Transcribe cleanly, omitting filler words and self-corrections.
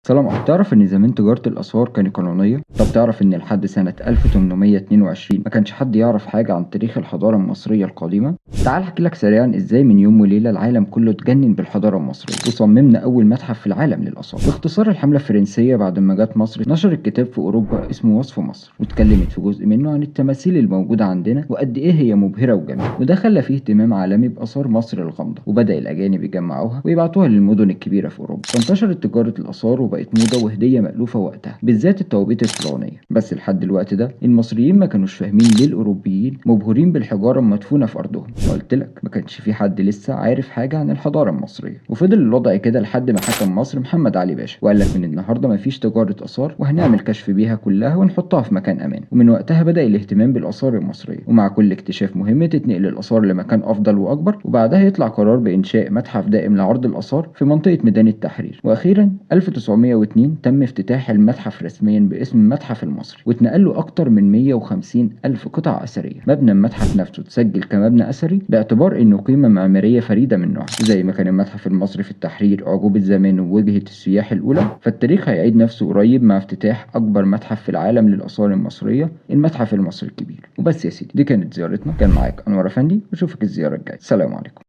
سلام عليكم. تعرف ان زمان تجارة الآثار كانت قانونية؟ طب تعرف ان لحد سنة 1822 ما كانش حد يعرف حاجة عن تاريخ الحضارة المصرية القديمة؟ تعال احكي لك سريعا ازاي من يوم وليلة العالم كله اتجنن بالحضارة المصرية وصممنا اول متحف في العالم للآثار. باختصار، الحملة الفرنسية بعد ما جت مصر نشرت كتاب في اوروبا اسمه وصف مصر، واتكلمت في جزء منه عن التماثيل الموجودة عندنا وقد ايه هي مبهرة وجميلة، وده خلى فيه اهتمام عالمي بآثار مصر الغامضة، وبدأ الأجانب يجمعوها ويبعتوها للمدن الكبيرة في أوروبا. فانتشرت تجارة الآثار وبقت موضة وهدية مألوفة وقتها، بالذات التوابيت الفرعونية. بس لحد الوقت ده المصريين ما كانوش فاهمين ليه الأوروبيين مبهورين بالحجارة المدفونة في أرضهم. قلت لك ما كانش في حد لسه عارف حاجة عن الحضارة المصرية، وفضل الوضع كده لحد ما حكم مصر محمد علي باشا وقال لك من النهارده ما فيش تجارة آثار، وهنعمل كشف بيها كلها ونحطها في مكان أمان. ومن وقتها بدأ الاهتمام بالآثار المصرية، ومع كل اكتشاف مهم تتنقل الآثار لمكان أفضل وأكبر، وبعدها يطلع قرار بإنشاء متحف دائم لعرض الآثار في منطقة ميدان التحرير. وأخيرا 1902 تم افتتاح المتحف رسميا باسم المتحف المصري، واتنقل له أكتر من 150 ألف قطعة أثرية. مبنى المتحف نفسه اتسجل كمبنى أثري باعتبار إنه قيمة معمارية فريدة من نوعها. زي ما كان المتحف المصري في التحرير أعجوبة زمانه ووجهة السياح الأولى، فالتاريخ هيعيد نفسه قريب مع افتتاح أكبر متحف في العالم للآثار المصرية، المتحف المصري الكبير. وبس يا سيدي، دي كانت زيارتنا. كان معاك أنور أفندي، وأشوفك الزيارة الجاية. سلام عليكم.